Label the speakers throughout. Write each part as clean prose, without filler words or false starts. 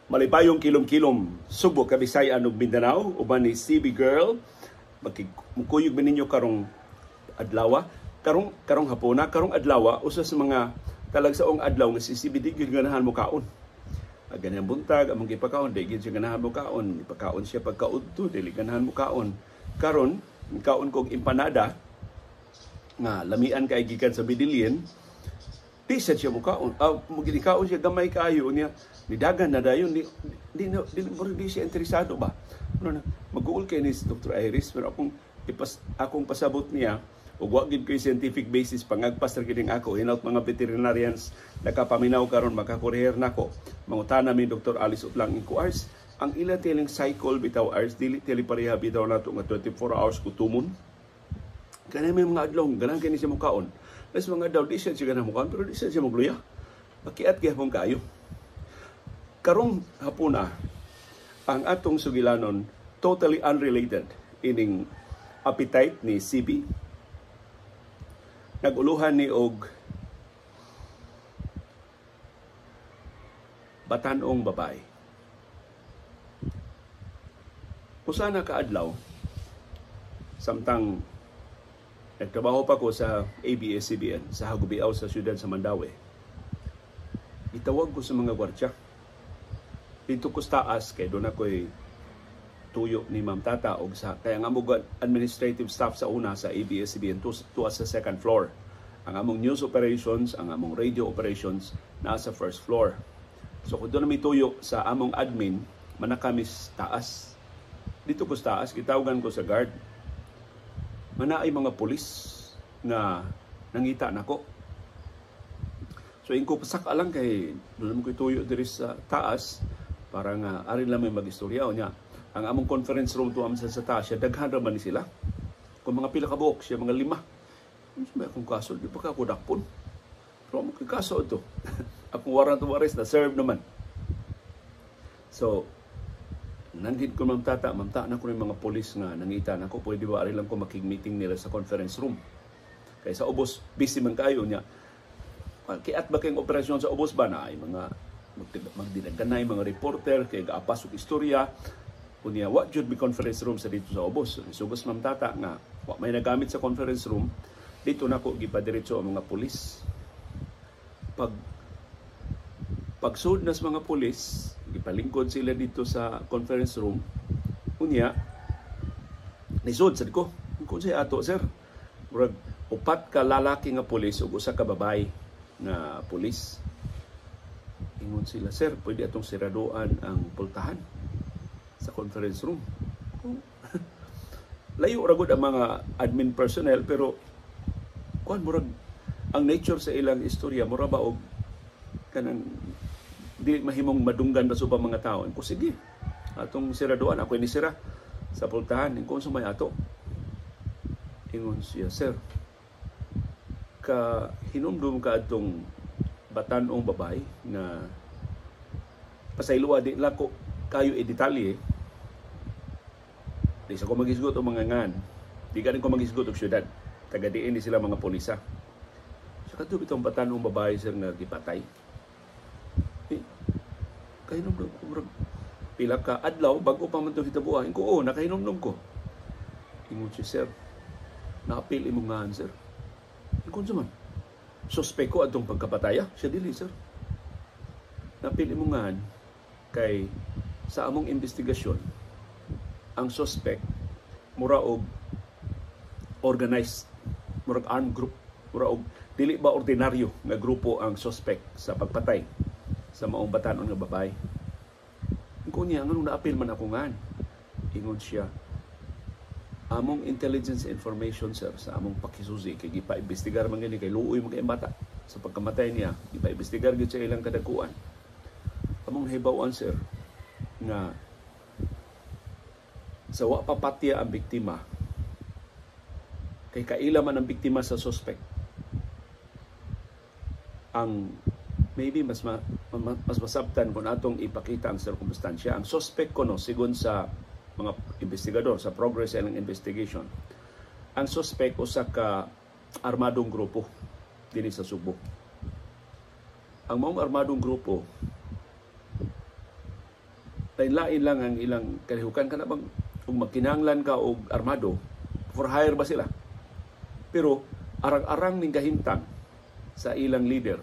Speaker 1: Malipayong kilom-kilom Sugbo, Kabisayan ug Mindanao uban ni CB Girl. Makikuyog ba ninyo karong adlaw, karong karong hapona, karong adlaw, usa sa mga talagsaong adlaw nga si CB di gyud ganahan mo kaon. Ganyan buntag among gipakaon, di gyud siya ganahan mo kaon. Ipakaon siya pagkaudto, dili ganahan mo kaon. Karon kaon kog empanada nga lamian kay gikan sa Medellin, di sad siya mukaon. Ah, kaon siya gamay kaayo niya. Nidagan na dayon, di di, di, di, di siya interesado ba. Ano na, mag-uul kay ni Dr. Iris, pero akong pasabot niya ug wa gid koy scientific basis, pangagpas ra gid ako. Hinaut mga veterinarians nakapaminaw karon makakorehir nako. Mangutana mi Dr. Alice Utlang in Ars, ang ila tiling cycle bitaw, Ars, dili tili pareha bitaw nato nga 24 hours gutumon. Kanay may mga adlaw ganahan kini siya mukaon. Mas mga adlaw di siya ganahan mukaon, pero di siya magluya. Makiat gyapon kaayo. Karong hapuna, ang atong sugilanon totally unrelated ining appetite ni CB. Naguluhan ni og batanong babae. Usa na kaadlaw, samtang nagtrabaho pa ko sa ABS-CBN sa Hagubiaw sa siyudad sa Mandaue, gitawag ko sa mga gwardya. Dito ko sa taas kay doon ako'y tuyo ni Ma'am Tata og sa kaya ang among administrative staff sa una sa ABS-CBN tuwa sa second floor. Ang among news operations, ang among radio operations naa sa first floor. So kung doon may tuyo sa among admin, manakamis taas. Dito ko sa taas, gitawagan ko sa guard. Mana ay mga pulis nga nangita nako. So ingko pasaka lang kay doon mo ko'y tuyo diri sa taas para nga ari lang may magistorya niya. Ang among conference room tuwa sa taas, siya daghan ra man ni sila. Kung mga pila ka buok, siya mga 5. Ano may akong kaso, di pa ka ako dakpon. Pero amo kay kaso ito. Akong warrant of arrest na serve naman. So, nanggit ko Ma'am Tata, Ma'am Tata na ko yung mga polis nga nangita na ko, pwede ba ari lang ko makig-meeting nila sa conference room. Kaya sa ubos, busy man kayo niya. Kiat ba kayong operasyon sa ubos ba na ay mga magdinaganay, mga reporter, kay gaapas og istorya. Unya, wa jud mi conference room sa dito sa ubos. Sugos Ma'am Tata nga wa may nagamit sa conference room, dito na ko gipadiretso ang mga pulis. Pagsud na sa mga pulis, gipalingkod sila dito sa conference room. Unya, nisud sad ko. Kung siya ato, sir. Murag upat ka lalaki nga pulis ug usa ka babae nga pulis. Ingon sila, sir, pwede atong siraduan ang pultahan sa conference room. Layo ra gud ang mga admin personnel, pero kuan murag ang nature sa ilang istorya mura ba og kanang dili mahimong madunggan ba sa ubang mga tao. Ko sige, atong siraduan, ako ni sira sa pultahan, ingon sa may ato. Ingon siya, sir, ka hinumdum ka atong batanong babae nga pasayloa di lako kayo e detalye. Di sa ko magisgot og mga ngan, di ganin ko magisgot og syudad. Taga diin ni sila mga polisa. Sa kadto bitong batanong babae, sir, nga gipatay. Kahinomdom ko, murag pila ka adlaw bago pa man to hitabuha. Ingon ko, oo, nakahinomdom ko. Ingon siya, sir, naapil imong ngan, sir. Ingon siya man, suspect ko atong pagkapataya. Siya dili, sir. Naapil imong ngan kay sa among investigasyon, ang suspect mura og organized, murag armed group, mura og dili ba ordinaryo nga grupo ang suspect sa pagpatay sa maong batanon nga babae. Ingon niya, nganong naapil man ako ngan? Ingon siya, among intelligence information, sir, sa among pakisusi, kay gipa-imbestigar man gani, kay luoy man kay bata sa pagkamatay niya, gipa-imbestigar gyud sa ilang kadakuan. Among nahibaw-an, sir, nga sa wa pa patya ang biktima, kay kaila man ang biktima sa suspect. Ang maybe mas masabtan kung atong ipakita ang sirkumstansya. Ang suspect kono, sigon sa mga investigador, sa progress ng investigation, ang suspect usa ka armadong grupo dinhi sa Sugbo. Ang maong armadong grupo Lain-lain lang ang ilang kalihukan. Kana bang kung magkinahanglan ka og armado, for hire ba sila? Pero arang-arang ning kahimtang sa ilang leader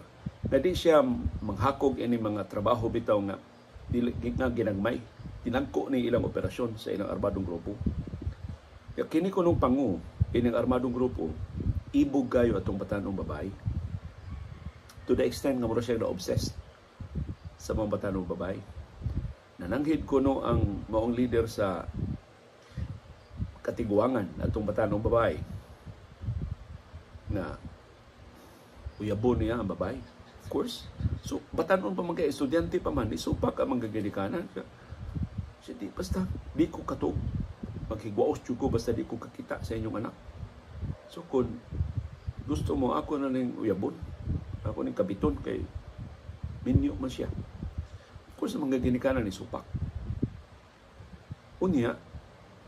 Speaker 1: na di siya manghakog ini mga trabaho bitaw nga dili nga ginagmay, tinangko ni ilang operasyon sa ilang armadong grupo. Ya, kini kunong pangu ining armadong grupo, ibog kayo atong batan-ong babae, to the extent nga mura siya na obsessed sa mga batan-ong babae. Nananghid kuno ang maong leader sa katiguangan atong batan-ong babae na uyabon niya ang babae. Of course. So, batan-on pa man kay, estudyante pa man, isupak ang mga ginikanan. Siya, di, basta, di ko katog. Maghigwaos jud ko basta di ko kakita sa inyong anak. So, kung gusto mo, ako na ning uyabon. Ako ning kabiton kay minyo man siya. Of course, ang mga ginikanan ni supak. Unya,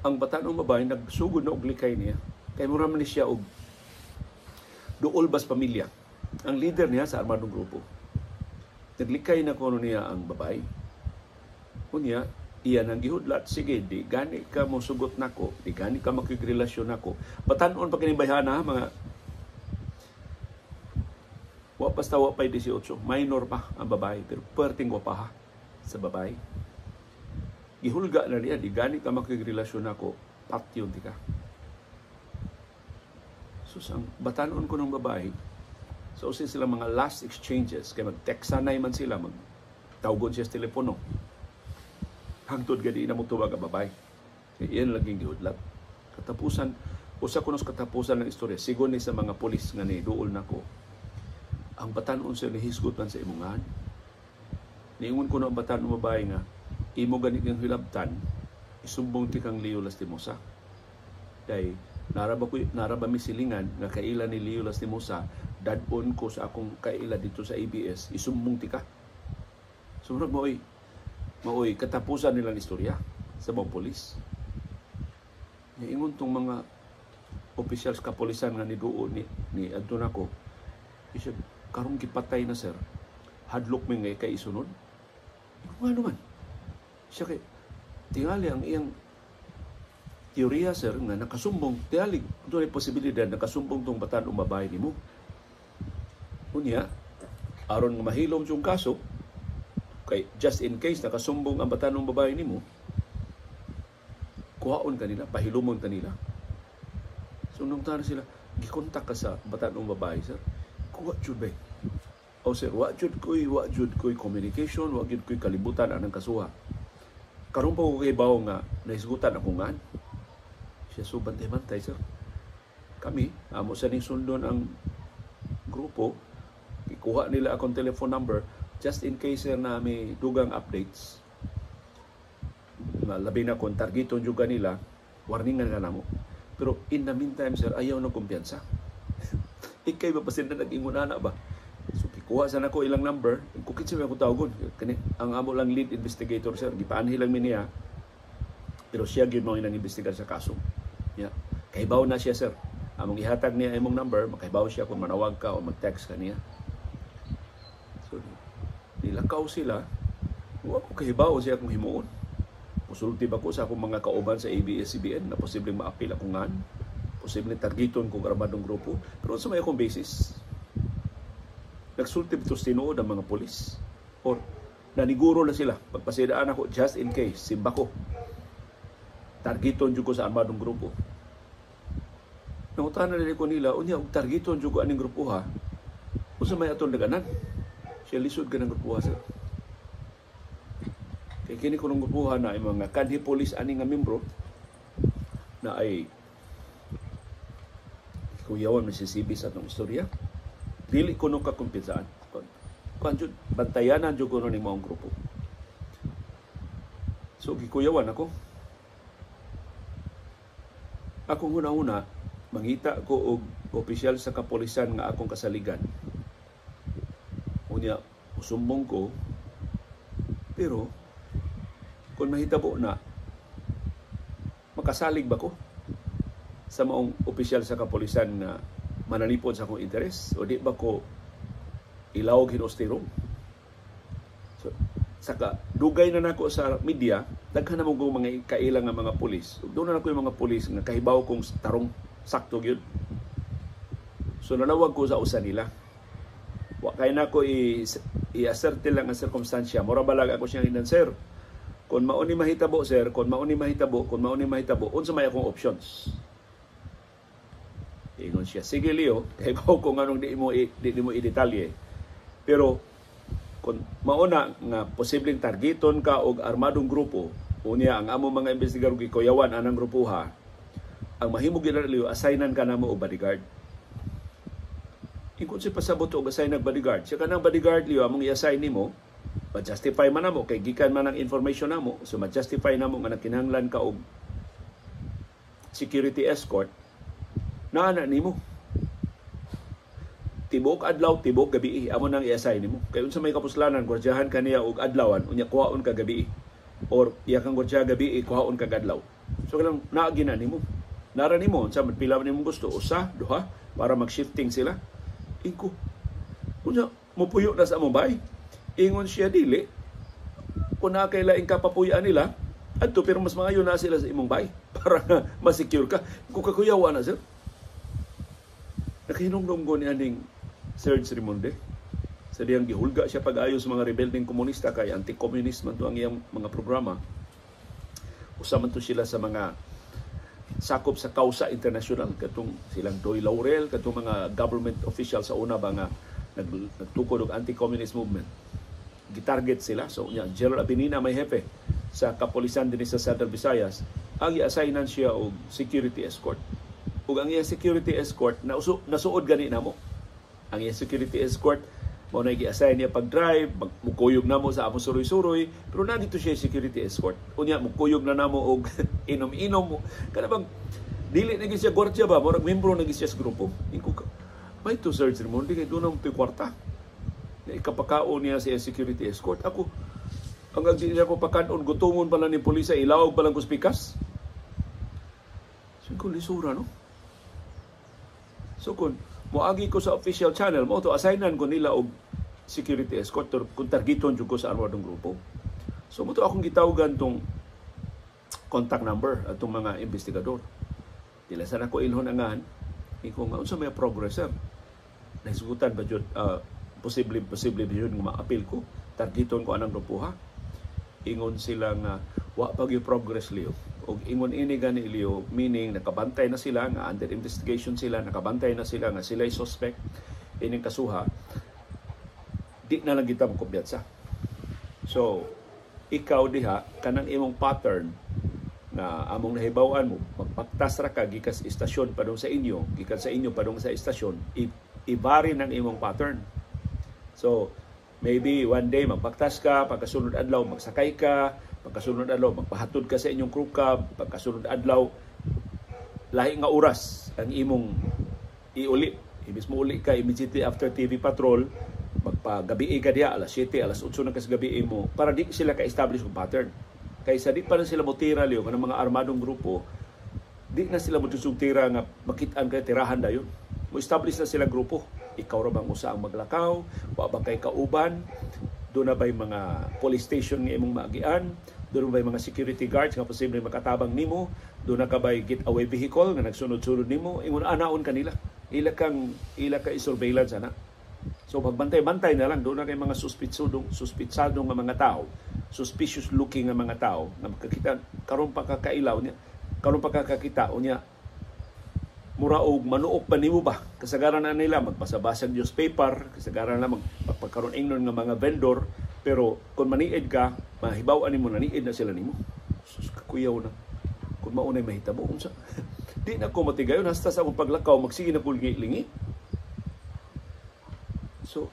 Speaker 1: ang batan-ong babae nagsugod na og likay niya. Kay mura man ni siya og duol bas pamilya. Ang leader niya sa armadong grupo. Naglikay na kuno niya ang babae. Unya, iyan ang gihudlat. Sige, di gani ka mo sugot nako, di gani ka makigrelasyon nako. Batan-on pa kini bayhana, mga wa basta wa pa'y 18, minor pa ang babae, pero perting wa pa ha sa babae. Gihulga na niya, di gani ka makigrelasyon nako, patyon di ka. So, ang batan-on ko ng babae, so usa sila mga last exchanges, kay mag-text sanay man sila, magtawgon siya sa telepono. Hangtod gani na mo tuwag ang babae. Kaya iyan laging gihudlat. Katapusan, usa kuno sa katapusan ng istorya, sigon ni sa mga pulis nga ni duol nako, ang batan-on siya nihisgot man sa imongan. Niingon ko na ang batan-on babae nga, imo gani kang hilabtan, isumbong ti kang Leo Lastimosa. Kay naraba mi silingan nga kaila ni Leo Lastimosa, dad-on ko sa akong kaila dito sa ABS, isumbong ti ka. So murag maoy katapusan nilang istorya sa mga polis. Niingon tong mga opisyal sa kapolisan nga niduo ni adto nako, isip karong gipatay na sir, hadlok mi ngay kay isunod. Nga naman. Siya kay tingali ang iyang teorya sir nga nakasumbong, tingali doon ay posibilidad nakasumbong tong batan-ong babae nimo. Unya, aron nga mahilom yung kaso, kay just in case nakasumbong ang batan-ong babae nimo, kuhaon kanila, pahilumon kanila. So nung tara sila, gikontak ka sa batan-ong babae sir. Kuha jud ba? O sir, wa jud koy communication, wa jud koy kalibutan anang kasuha. Karon pa ko kay bawo nga nahisgutan ako ngan. Siya so bantay-bantay sir. Kami, amo sa ning sundon ang grupo, ikuha nila akong telephone number just in case sir na may dugang updates. Labi na kung targeton jud kanila, warningan ka namo. Pero in the meantime sir, ayaw ng kumpiyansa. Ikay ba pa sila nag-ingon ana ba? So kikuha sa nako ilang number, kukit siya akong tawagon. Kani ang amo lang lead investigator sir, gipaanhi lang mi niya. Pero siya gyud mao inang imbestigar sa kaso. Yeah. Kahibaw na siya sir. Among ihatag niya imong number, makahibaw siya kung manawag ka o mag-text ka niya. So nilakaw sila. Wa ko kahibaw siya kung himuon. Musulti ba ko sa akong mga kauban sa ABS-CBN na posibleng maapil akong ngan, posibleng targeton kong armadong grupo, pero sa may akong basis. Nagsulti ba ito tinuod ang mga polis? Or naniguro na sila, pagpasidaan ako just in case, simba ko. Targeton jud ko sa armadong grupo. Nangutana na ko nila, unya, og targeton jud ko aning grupo ha, unsa may atong daganan? Siya lisod ka ng grupo ha, sir. Kay kini ko ng grupo ha na ay mga kanhi polis ani nga membro na ay kuyawan may sisibi sa atong istorya. Dili ko nung kakumpinsaan. Kuan jud, bantayanan jud ko ni maong grupo. So gikuyawan ako. Akong una-una, mangita ko og opisyal sa kapolisan nga akong kasaligan. Unya, usumbong ko, pero kung mahitabo na, makasalig ba ko sa maong opisyal sa kapolisan na manalipod sa akong interes? O di ba ko ilawag hinostirong? So, Saka dugay na nako sa media, daghan na mo kong mga kaila nga mga pulis. Ug doon na nako yung mga pulis nga kahibaw kong tarong, sakto gyud. So nanawag ko sa usa nila. Wa kay nako i-ascertain lang ang sirkumstansya. Mura balag ako siyang inan, "Sir, kung mao ni mahitabo, sir, kung mao ni mahitabo, kung mao ni mahitabo, unsa may akong options?" Ingon siya, "Sige Leo, kay ko kung anong di mo i-detalye. Pero kung mauna nga posibleng targeton ka og armadong grupo, unya ang among mga investigador gikuyawan anang grupoha, ang mahimo gyud na, Leo, assignan ka namo og bodyguard." Ingon siya, pasabot og assign og bodyguard. Siya, "Kanang bodyguard, Leo, among i-assign nimo, ma-justify man namo kay gikan man ang information namo, so ma-justify namo nga nagkinahanglan ka og security escort. Naa na nimo tibuok adlaw, tibuok gabi, amo nang i-assign nimo. Kay unsa may kapuslanan gwardiyahan ka niya og adlawan, unya kuhaon ka gabi, or iya kang gwardiya gabi, kuhaon ka adlaw? So kanang naa gina nimo. Nara nimo unsa pila nimo gusto, usa, duha, para mag-shifting sila." Inko, "Unya mopuyo na sa among bay?" Ingon siya, "Dili. Kung naa kay laing kapapuyan nila, adto, pero mas maayo na sila sa imong bay para ma-secure ka." Kung kakuyawa na, sir. Nakahinumdum ko ni aning Serge Rimonde. Sa diyang gihulga siya pag-ayo sa mga rebeldeng komunista kay anti-communist man to ang iyang mga programa. Usa man to sila sa mga sakop sa Kausa International, katong silang Doy Laurel, katong mga government official sa una ba nga nagtukod og anti-communist movement. Gitarget sila. So unya Gerald Abinina may hepe sa kapolisan dinhi sa Central Visayas, ang i-assignan siya og security escort. Ug ang iyang security escort nasuod gani namo. Ang iyang security escort mao na gi-assign niya pag-drive, mukuyog namo sa among suroy-suroy, pero na dito siya security escort. Unya mukuyog na namo og inom-inom. Kana bang dili na gyud siya gwardiya ba, murag membro na gyud siya sa grupo. Inko ka, may to Serge Raimondi kay doon ang kwarta. Na ikapakaon niya sa security escort. Ako, ang di niya ko pakanon, gutumon pa lang ni polisa, ilawag pa lang ko spikas. So, kung lisura, no? So kung moagi ko sa official channel mo to, assignan ko nila og security escort or kung targeton jud ko sa armadong grupo. So mo to akong gitawagan tong contact number atong mga investigador. Dila sa nako ilhon angan iko nga, "Unsa may progress, sir? Nahisgutan ba jud, posible ba jud nga maapil ko, targeton ko anang grupo ha?" Ingon sila nga, "Wa pa gyud progress, Leo." Og ingon ini gani, Leo, meaning nakabantay na sila nga under investigation sila, nakabantay na sila nga sila suspect ining kasuha. Di na lang kita makumpiyansa. So ikaw diha, kanang imong pattern na among nahibaw-an mo, magpaktas ra ka gikan sa istasyon padung sa inyo, gikan sa inyo padung sa istasyon, i-vary ng imong pattern. So maybe one day magpaktas ka, pagkasunod adlaw magsakay ka, pagkasunod adlaw magpahatod ka sa inyong crew cab, pagkasunod adlaw lahi nga oras ang imong iuli. Ibis mo uli ka immediately after TV Patrol, magpagabi ka diha alas 7, alas 8 na kas gabi mo para di sila ka-establish og pattern. Kaysa di pa na sila motira, Leo, kanang mga armadong grupo, di na sila mo tira nga makit-an kay tirahan dayon. Mo establish na sila grupo. Ikaw ra bang usa ang maglakaw? Wa ba kay kauban? Doon na ba'y mga police station nga imong maagian? Doon na ba'y mga security guards nga posible makatabang nimo? Doon na ka ba'y getaway vehicle nga nagsunod-sunod nimo? Ingon anaon kanila. Ila ka i-surveillance ana. So pagbantay-bantay na lang, doon na kay mga suspitsado nga mga tao, suspicious looking nga mga tao nga makakita karon pa kakailaw niya, karon pa kakakita, unya mura og manuok pa nimo ba? Kasagaran na nila magbasa-basag newspaper, kasagaran na magpagkaron ingnon nga mga vendor, pero kung maniid ka, mahibaw-an nimo naniid na sila nimo. Sus, kakuyaw na. Kung maunay mahitabo, unsa? Di na ko matigayon hasta sa akong paglakaw, magsige na ko lingi. So,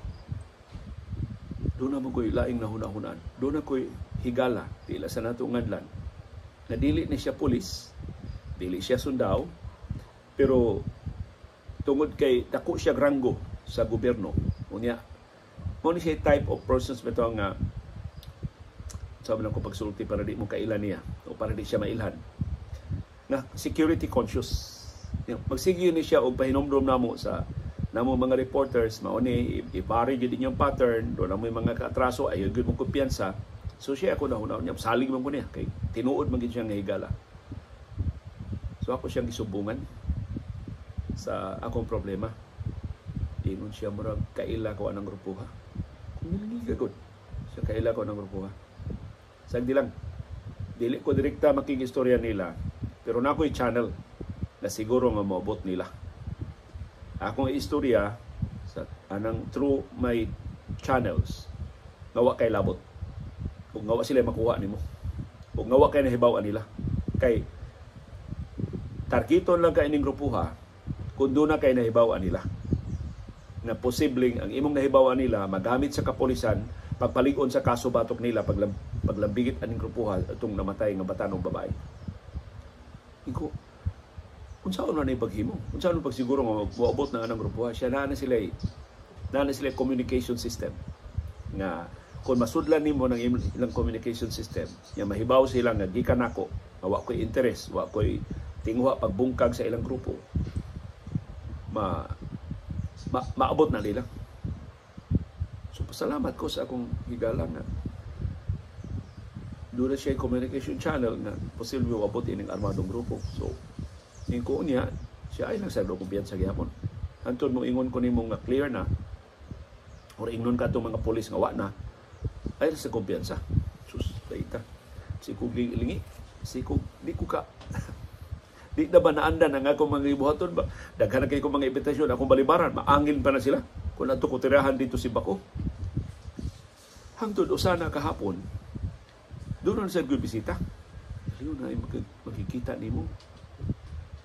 Speaker 1: doon na mo ko'y laing nahuna-hunaan. Doon na ko'y higala, dila sa nato ngadlan. Na dili ni siya pulis, dili siya sundao, pero tungod kay dako siya ranggo sa gobyerno. Unya, mo ni siya type of persons bitaw nga sabi lang ko pagsulti para di mo kailan niya o para di siya mailhan na security conscious. Magsige ni siya og pahinomdom namo sa namo mga reporters, mao ni i-vary gyud inyong pattern, do na mo mga kaatraso, ayo gyud mo kumpiyansa. So siya ako nahuna niya, salig man ko niya kay tinuod man gid siya nga higala. So ako siyang gisubungan sa akong problema. Ingon siya, murag kaila ko anang grupo ha. Kung nilingi ka gud. Siya, kaila ko anang grupo ha. Sagdi lang. Dili ko direkta makig-istorya nila, pero na ako'y channel na siguro nga moabot nila. Akong istorya sa anang through my channels nga wa kay labot. Ug nga wa sila makuha nimo. Ug nga wa kay nahibaw nila. Kay targeton lang ka ining grupuha kung doon na kay nahibaw nila. Na posibleng ang imong nahibaw nila magamit sa kapolisan pagpalig-on sa kaso batok nila paglambigit aning grupuha atong namatay nga batanong babae. Iko, unsaon man ni paghimo? Unsaon pagsiguro nga moabot na anang grupuha? Siya naa na sila communication system nga kung masudlan nimo ng ilang communication system, nya mahibaw sila nga gikan nako, nga wa ko'y interes, wa ko'y tinguha pagbungkag sa ilang grupo, maabot na nila. So pasalamat ko sa akong higala nga doon na siya communication channel na posible moabot ining armadong grupo. So ko niya, siya ay lang sa kumpiyansa gihapon. Hantod mo ingon ko nimo nga clear na or ingnon ka mga pulis nga wa na, ay sa kumpiyansa. Sus, daita. Si kog lingi, si kog di ko ka di na ba naandan ang akong mga ibuhaton ba? Daghan na kay ko mga imbitasyon akong balibaran, maangin pa na sila. Kung ato ko tirahan dito si Bako. Hangtod usana kahapon, doon na sa bisita. Liyo na ay makikita nimo.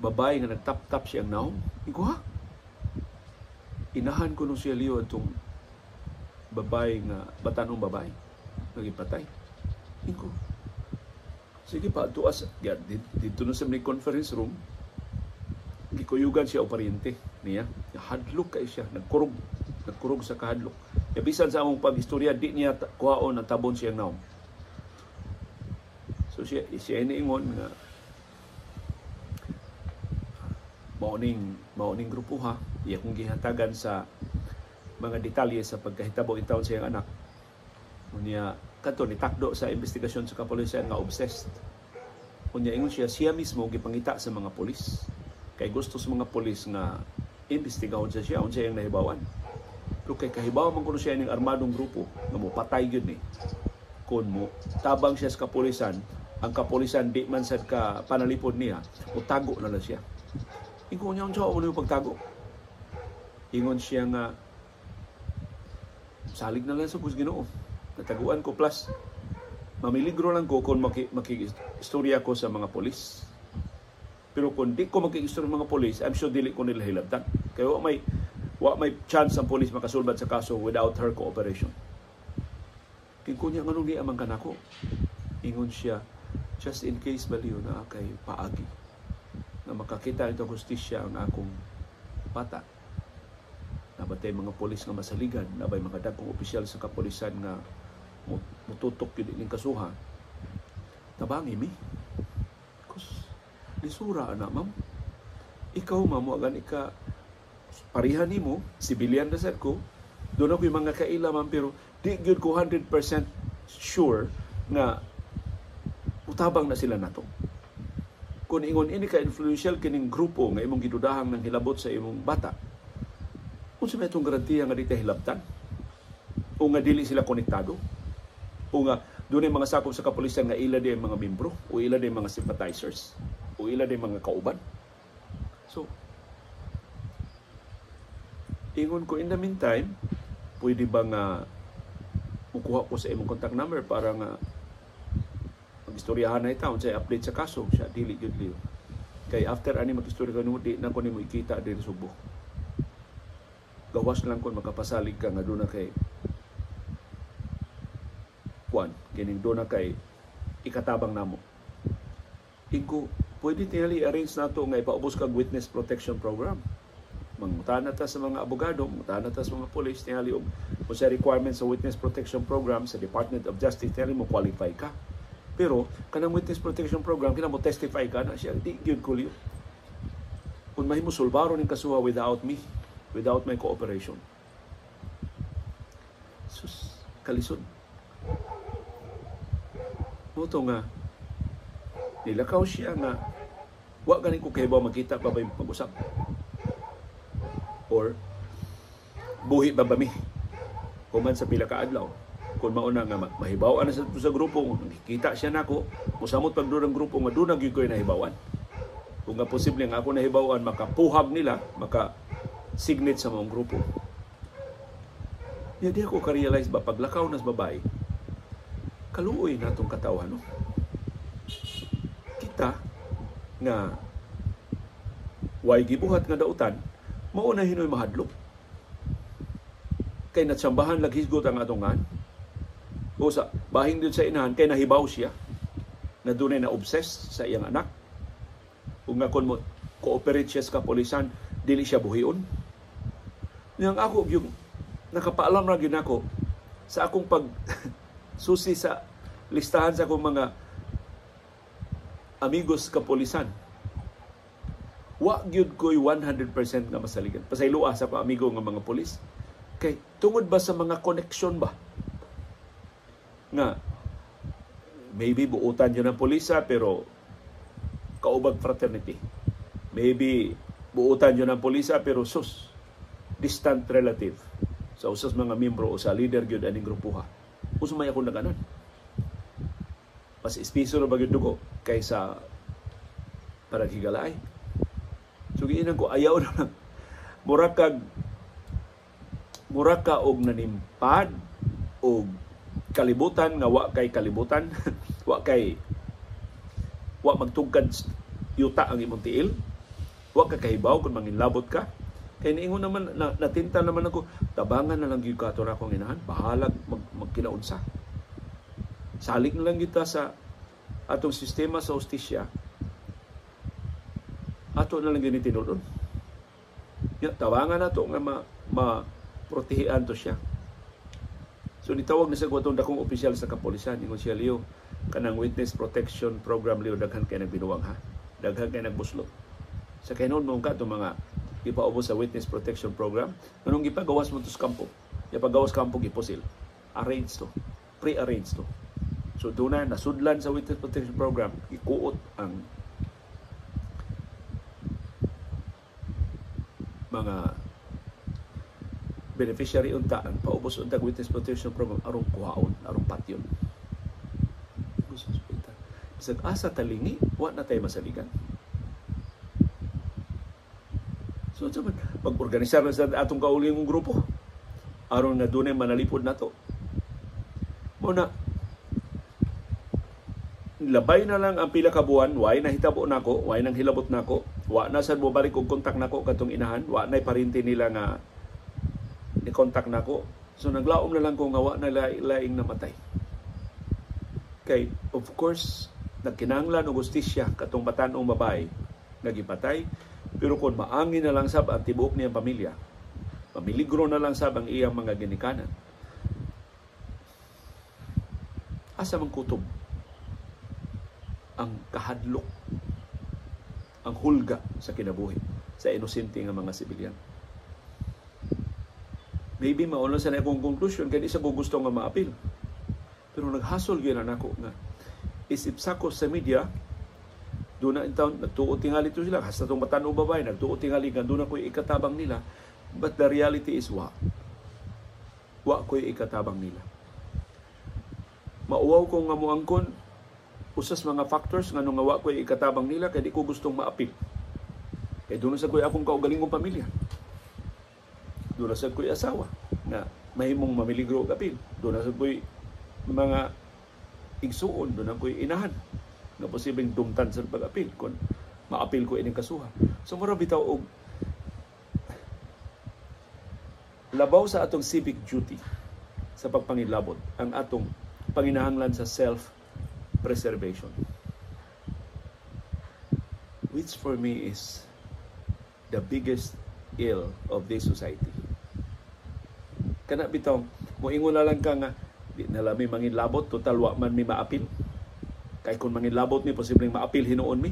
Speaker 1: Babae nga nagtap-tap siyang naong. Iko ha? Inahan ko nung siya liyo atong babae nga batanong babae nagipatay. Iko, sige pa, tuas, dito na sa may conference room, gikuyugan siya o paryente niya. Hadlok kay siya, nagkurog, nagkurog sa kahadlok. Ya, bisan sa among pag-istorya, di niya kuhaon ang tabon siyang naong. So siya iniingon nga mao ning grupo ha, iya kong gihatagan sa mga detalye sa pagkahitabo intawon sa iyang anak. Unya kadto ni takdo sa investigasyon sa kapolisian nga obsessed. Unya ingon siya, siya mismo gipangita sa mga pulis. Kay gusto sa mga pulis nga imbestigahon sa siya unsa iyang nahibawan. Pero kay kahibaw man kuno siya ning armadong grupo nga mopatay gyud ni. Kung mo tabang siya sa kapulisan, ang kapulisan di man sad ka panalipod niya, tago na lang siya. Ingon niya, unsa mo pagtago? Ingon siya nga salig na lang sa Ginoo. Nataguan ko, plus mamiligro lang ko kung maki-istorya ko sa mga polis. Pero kung di ko maki-istorya sa mga polis, I'm sure dili ko nila hilabtan. Kaya wa may chance ang polis makasulbad sa kaso without her cooperation. Kaya niya, nganong di amang kanako? Ingon siya, just in case baliw na kay paagi na makakita ito hustisya ang akong bata. Nabatay mga polis nga masaligan, nabay mga dagkong opisyal sa kapolisan nga mututok yun ining kasuha. Tabangi mi. Kus, lisura ana, ma'am. Ikaw, ma'am, wa gani ka parihan nimo, civilian na sad ko. Doon ako yung mga kaila, ma'am, pero di gyud ko 100% sure nga utabang na sila nato. Kung ingon ini ka influential kining grupo nga imong gidudahang ng hilabot sa imong bata, unsa may itong garantiya nga di ta hilabtan? O nga dili sila konektado? O nga doon ay mga sakop sa kapulisan nga ila di mga membro o ila di mga sympathizers o ila di mga kauban? So, ingon ko, in the meantime, pwede ba nga mukuha ko sa imong contact number para nga magistoryahan na ita unsay update sa kaso? Siya, dili gyud liyo. Kay after ani magistorya ka nimo, di na ko nimo ikita diri Subo. Gawas lang kon makapasalig ka nga doon na kay kuan kining doon na kay ikatabang namo. Ingo, pwede tingali arrange nato nga ipaubos kag witness protection program. Mangutana ta sa mga abogado, mangutana ta sa mga police, tingali og kung sa requirements sa witness protection program sa Department of Justice, tingali mo qualify ka. Pero kanang witness protection program, kina mo testify ka na siya, di gyud ko liyo. Kung mahimo sulbaro ning kasuha without me, without my cooperation. Sus, kalisod. Mao nga nilakaw siya nga wa gani ko kahibaw magkita pa ba yung pag-usap or buhi ba ba mi human sa pila ka adlaw. Kung mauna nga mahibaw na sa grupo, nakikita siya nako, musamot pag doon ang grupo nga doon gyud ko'y nahibawan. Kung nga posible nga ako nahibawan, makapuhag nila, maka signit sa maong grupo. Ya, di ako ka-realize ba paglakaw nas babae, kaluoy natong katawhan, no? Kita nga way gibuhat nga dautan, mao na hinoy mahadlok. Kay natsambahan laghisgot ang atongan. O sa bahing din sa inahan, kay nahibaw siya na dunay na obsess sa iyang anak. Kung nga kon mo cooperate siya sa kapolisan, dili siya buhion. Yang ako yung nakapaalam ra gyud nako sa akong pag susi sa listahan sa akong mga amigos kapolisan. Wa gyud ko'y 100% nga masaligan. Pasayloa sa akong amigo nga mga polis. Kay tungod ba sa mga connection ba? Nga maybe buutan yun ang polisa pero kaubag fraternity. Maybe buutan yun ang polisa pero sus, distant relative sa usas mga miyembro o sa leader gyud aning grupuha. Usa may akong naganan. Mas espiso na ba gyud dugo kaysa parang higalay. So giinan ko ayaw na lang. Mura ka og nanimpad og kalibutan nga wa kay kalibutan, wa kay wa magtugkad yuta ang imong tiil, wa ka kahibaw kung manginlabot ka. Kay niingon naman na, natinta naman ako, tabangan na lang gyud kato na akong inahan, bahalag magkinaunsa. Salig na lang kita sa atong sistema sa hustisya, ato na lang gyud tinuod. Ya, tabangan nato nga ma protehian to siya. So nitawag na sa atong dakong opisyal sa kapolisan, ingon siya, "Leo, kanang witness protection program, Leo, daghan kay nagbinuwang ha. Daghan kay nagbuslot." Sa kainon mo ka itong mga gipaubos sa witness protection program, anong gipagawas mo to sa kampo? Gipagawas kampo, gipusil. Arrange to. Pre-arrange to. So doon na nasudlan sa witness protection program, ikuot ang mga beneficiary unta ang paubos unta witness protection program aron kuhaon, aron patyon. Gusto. Bisag asa talingi, wa na tayo masaligan. So, so mag-organisar na sa atong kaulingong grupo aron na dunay manalipod nato. Mao na labay na lang ang pila ka buwan, way nahitabo nako, way nang hilabot nako, wa na sad mobalik og kontak nako katong inahan, wa nay parinti nila nga ni kontak nako. So naglaom na lang ko nga wa na laing namatay. Kay of course nagkinahanglan og hustisya katong batan-ong babae nga gipatay, pero kung maangin na lang sab ang tibuok niyang pamilya, pamiligro na lang sab ang iyang mga ginikanan, asa man kutob ang kahadlok, ang hulga sa kinabuhi sa inosente nga mga sibilyan? Maybe mauna sa na akong conclusion kay di sa ko gusto nga maapil. Pero naghasol gyud na nako nga isip sako sa media, doon na taon nagtuo tingali to sila hasta tong batan-ong babae nagtuo tingali nga doon ako'y ikatabang nila, but the reality is wa ko'y ikatabang nila. Mauwaw ko nga moangkon usas mga factors nga nga wa ko'y ikatabang nila kay di ko gustong maapil. Kay doon sa ko'y akong kaugalingong pamilya. Doon sa ko'y asawa na mahimong mamiligro og apil. Doon sa ko'y mga igsuon, doon ko'y inahan nga posibleng dumtan sa pag-apil kung maapil ko ining kasuha. So mura bitaw og labaw sa atong civic duty sa pagpangilabot ang atong panginahanglan sa self-preservation. Which for me is the biggest ill of this society. Kana bitaw, moingon na lang ka nga di na lang mi manginlabot, total wa man mi maapil. Kay kung manginlabot mi, posibleng maapil hinuon mi.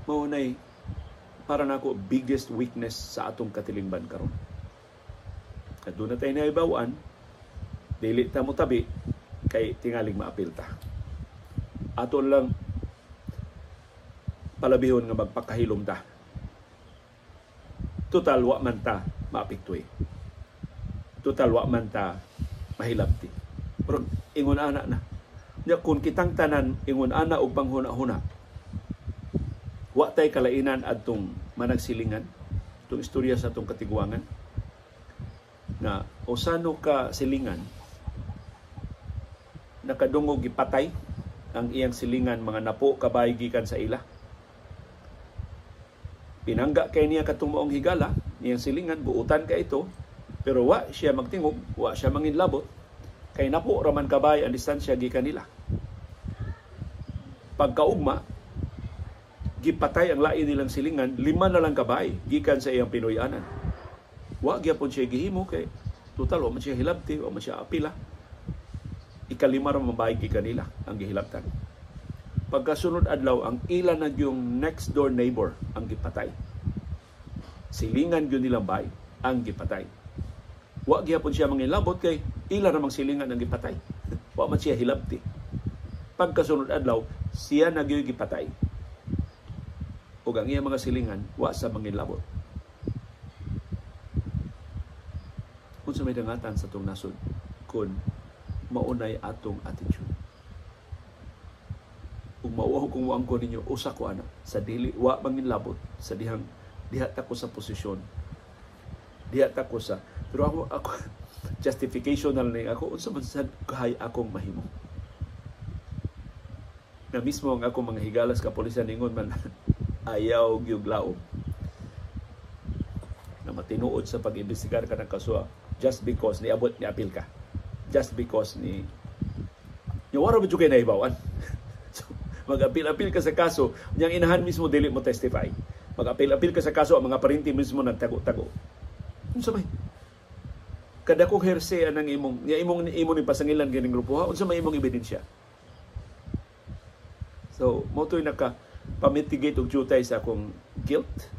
Speaker 1: Mao nay para nako biggest weakness sa atong katilingban karon. At doon na tayo naibawan, dili ta mo tabi kay tingaling maapil ta. Ato lang palabihon nga magpakahilom ta. Total wa man ta maapektuhi. Total wa man ta mahilabti. Pero ingon ana na. Nya kun kitang tanan ingon ana og panghuna-huna, wa tay kalainan adtong managsilingan, itong istorya sa atong katiguangan na usano ka silingan nakadungog gipatay ang iyang silingan mga napo kabay gikan sa ila. Pinangga kay niya katong maong higala niyang silingan, buutan ka ito, pero wa siya magtingog, wa siya manginlabot kay napo raman kabay ang distansya gikan nila. Pagkaugma, gipatay ang lain nilang silingan, 5 na lang kabay gikan sa iyang Pinoy-anan. Wa gyapon siya gihimo kay total wa man siya hilabti, wa man siya apila. Ikalima ra man bayig gikan nila ang gihilabtan. Pagkasunod adlaw, ang ila na yung next door neighbor ang gipatay. Silingan gyud nilang bay ang gipatay. Wa gyapon siya mangilabot kay ila ramang silingan ang gipatay. Wa man siya hilabti. Pagkasunod adlaw, siya na gyud gipatay. Ug ang iya mga silingan wa sa mangilabot. Unsa may dangatan sa atong nasod kun maunay atong attitude? Ug mauwaw kung muangko ninyo, usa ko ana sa dili wa manginlabot sa dihang diha ta ko sa posisyon, diha ta ko sa, pero ako justification na lang ako, unsa man sad kahay akong mahimo. Na mismo ang akong mga higalas kapulisan ningon man ayaw gyud laom na matinuod sa pag-imbestigar ka ng kaso just because niabot ni apil ka, just because ni wala ba jud kay nahibawan. So, mag-apil-apil ka sa kaso, niyang inahan mismo dili mo testify. Mag-apil-apil ka sa kaso, ang mga parinti mismo nagtago-tago. Unsa may kada kong herse anang imong niya imong imo ni pasangilan kining grupo ha, unsa may imong ebidensya? So mo toy naka pamitigate og jutay sa akong guilt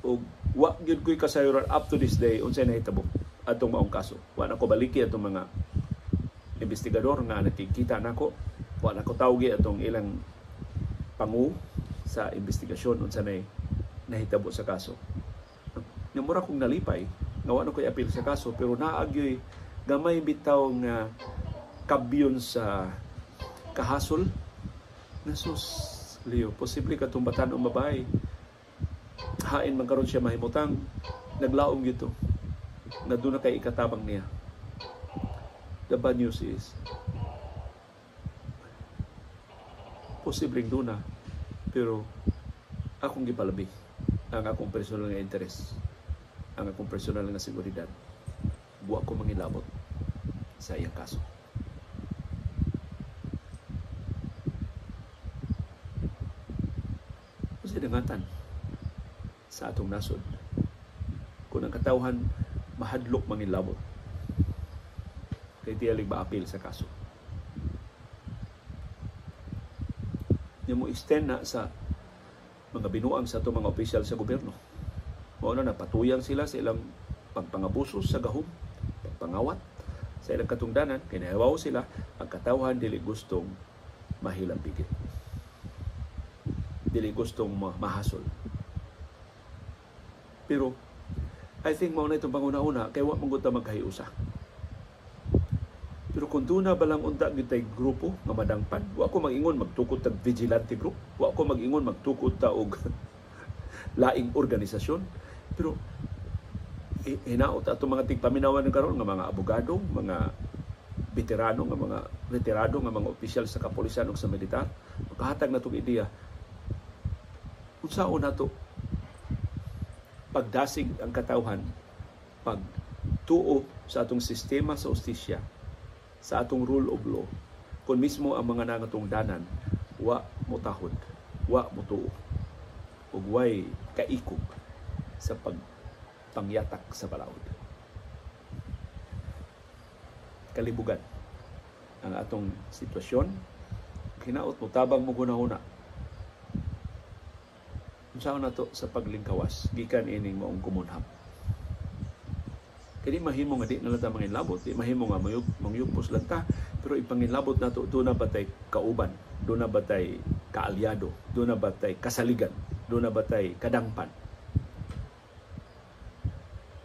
Speaker 1: og wa gyud ko'y kasayuran up to this day unsay nahitabo atong maong kaso. Wa na ko baliki atong mga investigador nga nakikita nako, wa na ko tawgi atong ilang pangu sa investigasyon unsa nay nahitabo sa kaso. Nga mura kong nalipay nga wa na ko'y apil sa kaso, pero naagyoy gamay bitaw nga kabyon sa kahasol. Nasus Leo, posible katong batan-ong babae hain man karon siya mahimutang, naglaom gito nga doon na kay ikatabang niya. The bad news is posibleng doon na, pero akong gipalabi ang akong personal nga interes, ang akong personal nga seguridad. Buwa ko mangilabot sa iyang kaso. Kasi dangatan sa atong nasod kung ang katawhan mahadlok mangilabot kay tiyalig maapil sa kaso. Nya mo extend na sa mga binuang sa atong mga opisyal sa gobyerno. Mao na napatuyan sila sa ilang pagpangabuso sa gahom, pagpangawat sa ilang katungdanan, kay nahiwaw sila ang katawhan dili gustong mahilambigit, dili gustong mahasol. Pero I think mao na itong panguna-una kay wa man gud ta magkahiusa. Pero kung doon na balang unta gyud tay grupo nga madangpan, wa ko mag-ingon magtukod tag vigilante group, wa ko mag-ingon magtukod ta og laing organisasyon, pero hinaot ato mga tigpaminawan karon nga mga abogado, mga veterano, nga mga retirado, nga mga opisyal sa kapulisan ug sa militar, makahatag na tong ideya unsaon nato pagdasig ang katawhan, pagtuo sa atong sistema sa ustisya, sa atong rule of law, kung mismo ang mga nangatungdanan wa motahod, wa motuo, ug way kaikog sa pagpangyatak sa balaod. Kalibugan ang atong sitwasyon, hinaot mo tabang mo gunahuna. Unsaon na to sa paglingkawas gikan ining maong kumunhap. Kaya di mahimo nga di na lang ta mangilabot, di mahimo nga mangyugpos lang ta, Pero ipangilabot nato, duna ba tay kauban, duna ba tay kaalyado, duna ba tay kasaligan, duna ba tay kadangpan?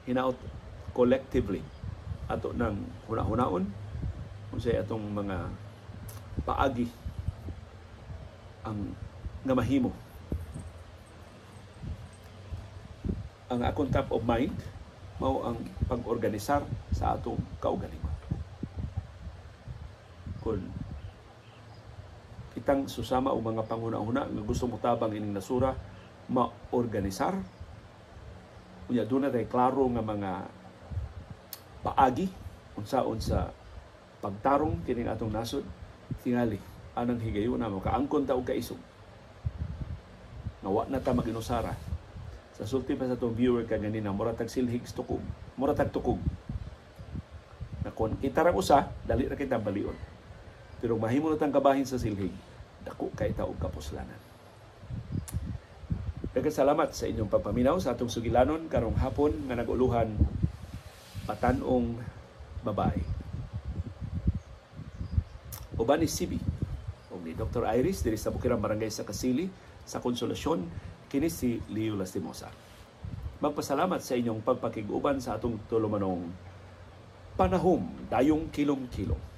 Speaker 1: Hinaot collectively ato nang huna-hunaon unsay atong mga paagi ang nga mahimo. Ang akong top of mind mao ang pag-organisar sa atong kaugalingon. Kung kitang susama og mga panghuna-huna nga gusto motabang ining nasura maorganisar, unya duna tay klaro nga mga paagi unsaon sa pagtarong kining atong nasod, tingali anang higayuna makaangkon ta og kaisog nga wa na ta maginusara. Sa sulti pa sa atong viewer kaganina, mura tag silhig sa tukog, mura tag tukog na kon kita ra usa, dali ra kita balion. Pero mahimo na tang kabahin sa silhig, dako kay ta og kapuslanan. Daghang salamat sa inyong pagpaminaw sa atong sugilanon karong hapon nga nag-uluhan batan-ong babae. Uban ni CB og ni Dr. Iris diri sa Bukirang Barangay sa Kasili sa Konsolasyon, kini si Leo Lastimosa. Magpasalamat sa inyong pagpakig-uban sa atong tulumanong panahom dayong kilom-kilom.